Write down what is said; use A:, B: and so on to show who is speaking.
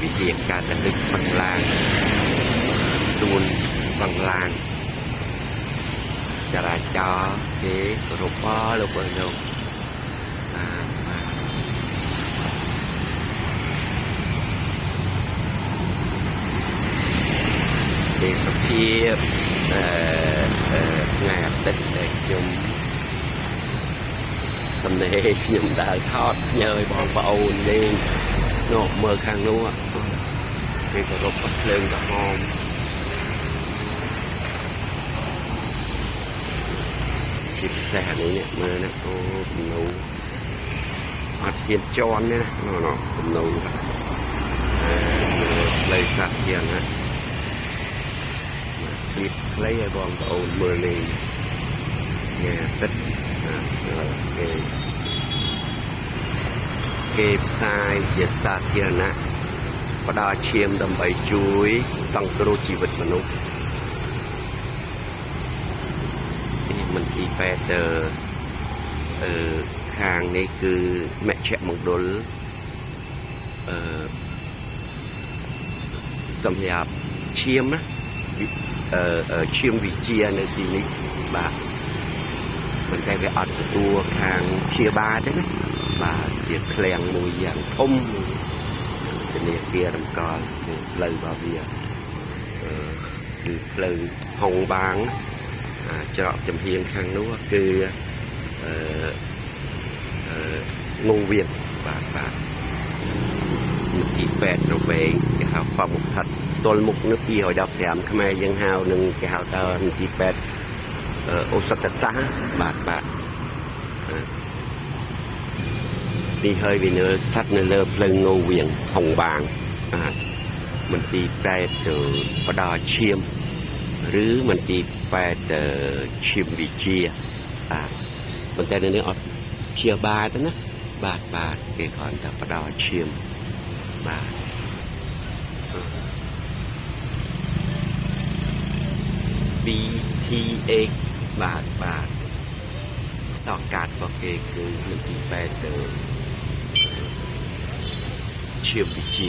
A: វិហារកាតូលិកបន្លាងសួនបន្លាងចរាចរណ៍គេគោរពលោកអើយលោកបាទបាទ ទេសភាពអឺអឺថ្ងៃអាទិត្យដែលខ្ញុំតំណេខ្ញុំដើរថតផ្ញើឲ្យបងប្អូនលេងនោះមើលខាងនោះគេគោរពបတ်ភ្លើងក្រហមជាពិសេសអានេះនេះមើលណាអូគំនូអត់ហ៊ានជន់ទេណានោះនោះគំនូផ្លូវសាធារណៈឃ្លីបខ្លីឲ្យបងប្អូនមើលលេងថ្ងៃអាទិត្យណាគេគេផ្សាយជាសាធារណៈផ្ដល់ឈាមដើម្បីជួយ សង្គ្រោះជីវិតមនុស្សនេះមន្ទីរពេទ្យអឺខាងនេះគឺមជ្ឈមណ្ឌលអឺសម្រាប់ឈាមណាអឺឈាមវិជានៅទីនេះបាទមិនតែវាអត់ទទួលខាងព្យាបាលទេណាបាទជាឃ្លាំងមួយយ៉ាងធំធនាគាររំកលនេះផ្លូវរបស់វាអឺគឺផ្លូវហុងបាងច្រកចំហៀងខាងនោះគឺអឺអឺងងវៀងបាទបាទមន្ទីរពេទ្យរវែងគេហៅហ្វាមុខថិតទល់មុខនោះ215ខ្មែរយើងហៅនឹងគេហៅថាមន្ទីរពេទ្យអូសតសាសបាទបាទនេះហើយវានៅស្ថិតនៅលើផ្លូវងវៀងហុងបាងបាទមន្ទីរពេទ្យផ្ដល់ឈាមឬមន្ទីរពេទ្យឈាមវិជាបាទប៉ុន្តែនៅនេះអត់ព្យាបាលទេណាបាទបាទគេគ្រាន់តែផ្ដល់ឈាមបាទ BTX បាទបាទសอกកាតរបស់គេគឺមន្ទីរពេទ្យឈាមវិជា